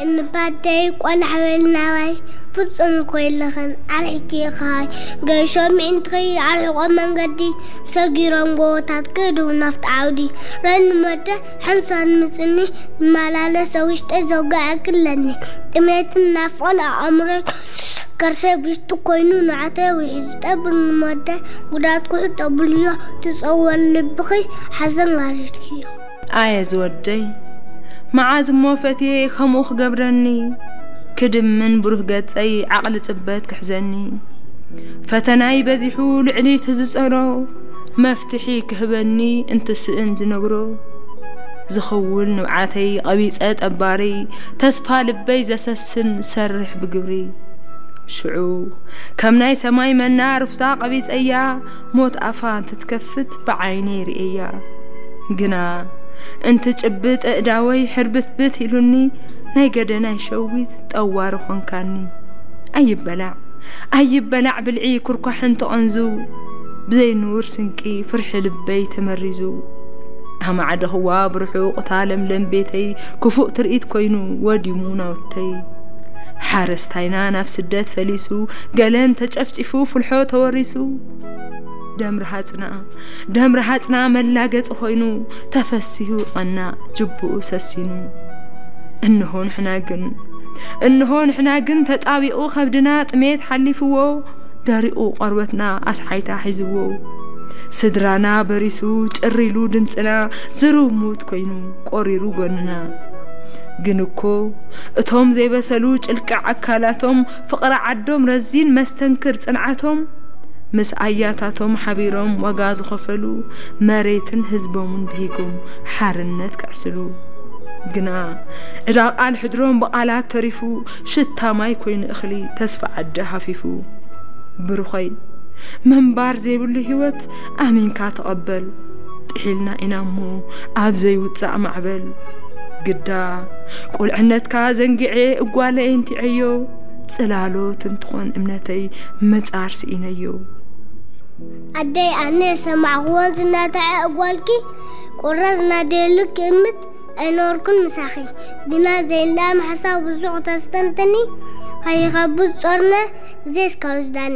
እንባደይ ቆላሕ በል ናባይ፣ ፍጹም እኮ የለኽን ኣርሒቂ ኢኻይ። ገሾ ምዒንትኺ ኣርሒቖ መንገዲ፣ ሰጊሮም ጎቦታት ክህድው ናፍቲ ዓውዲ። ረኒ መደ ሓንሳብ ምጽኒ፣ ዝመላለስ ኣብ ውሽጠይ ዘውግዕ ክለኒ። ጥሜትን ናፍቖን ኣእምሮይ፣ ከርሰይ ብውሽጢ ኮይኑ ንዓተይ ውሒዙ። ጠብር ንመደ ጉዳት ክሕጠብልዮ፣ ትጸወር ልብኺ ሓዘን ጋሪድክዮ። ኣየ ዝወደይ፣ መዓዝ እሞ ፈትየ ከምኡ ክገብረኒ? ክድምን ብሩህ ገጸይ ዓቕሊ ጽበት ክሕዘኒ። ፈተናይ በዚሑ ልዕሊ እቲ ዝጸሮ፣ መፍትሒ ክህበኒ እንትስእን ዝነግሮ። ዝኽውል ንብዓተይ ቀቢጸ ጠባሪ፣ ተስፋ ልበይ ዘሰስን ሰርሕ ብግብሪ። ሽዑ ከም ናይ ሰማይ መና ሩፍታ ቀቢጸያ፣ ሞት ኣፋ እንትትከፍት ብዓይነይ ርእየያ። ግና እንትጭብጥ ኣእዳወይ ሕርብትብት ኢሉኒ፣ ናይ ገደናይ ሸዊት ጠዋሪ ኾንካኒ። ኣይበላዕ ኣይበላዕ ብልዒ ኩርኳሕ እንተቐንዙ፣ ብዘይ ንውር ስንቂ ፍርሒ ልበይ ተመሪዙ። ኣማዕደኽዋ ብርሑቕ እታ ለምለም ቤተይ፣ ክፉእ ትርኢት ኮይኑ ወዲሙ ናውተይ። ሓረስታይና ናብ ስደት ፈሊሱ፣ ገለን ተጨፍጪፉ ፍልሖ ተወሪሱ። ደም ረሃጽና ደም ረሃጽና መላገጺ ኮይኑ፣ ተፈሲሁ ቀና ጅቡኡ ሰሲኑ። እንሆ ንሕና ግን እንሆ ንሕና ግን ተጣቢቑ ከብድና ጥሜት ሓሊፍዎ፣ ደሪቑ ቆርበትና ኣስሓይታ ሒዝዎ። ስድራና በሪሱ ጭር ኢሉ ድምፅና፣ ዝርውሙት ኮይኑ ቆሪሩ ጎንና። ግን እኮ እቶም ዘይበሰሉ ጭልቃ ኣካላቶም፣ ፍቕሪ ዓዶም ረዚን መስተንክር ጽንዓቶም፣ ምስ ኣያታቶም ሓቢሮም ዋጋ ዝኸፈሉ፣ መሬትን ህዝቦምን ብሂጎም ሓርነት ከዕስሉ። ግና ዕዳ ቃል ሕድሮም ብቓላት ተሪፉ፣ ሽታ ማይ ኮይኑ እኽሊ ተስፋ ዓዲ ሃፊፉ። ብሩኸይ፣ ምንባር ዘይብሉ ህይወት ኣሚንካ ተቐበል። ጥሒልና ኢና እሞ ኣብ ዘይውጻእ ማዕበል። ግዳ ቁልዕነትካ ዘንጊዐ እጓለይ እንቲዐዮ፣ ጽላሎት እንትኾን እምነተይ ምጻር ስኢነዮ። ኣደይ ኣነ ሰማዕክዎን ዝናተዐ እጓልኪ፣ ቁራስ ናደየሉ ክእምት ኣይነበርኩን ምሳኺ። ግና ዘይንዳ ምሕሳብ ብዙሕ ተስተንተኒ፣ ከይኸብድ ጾርነ ግዜ እስካብ ዝዳኒ።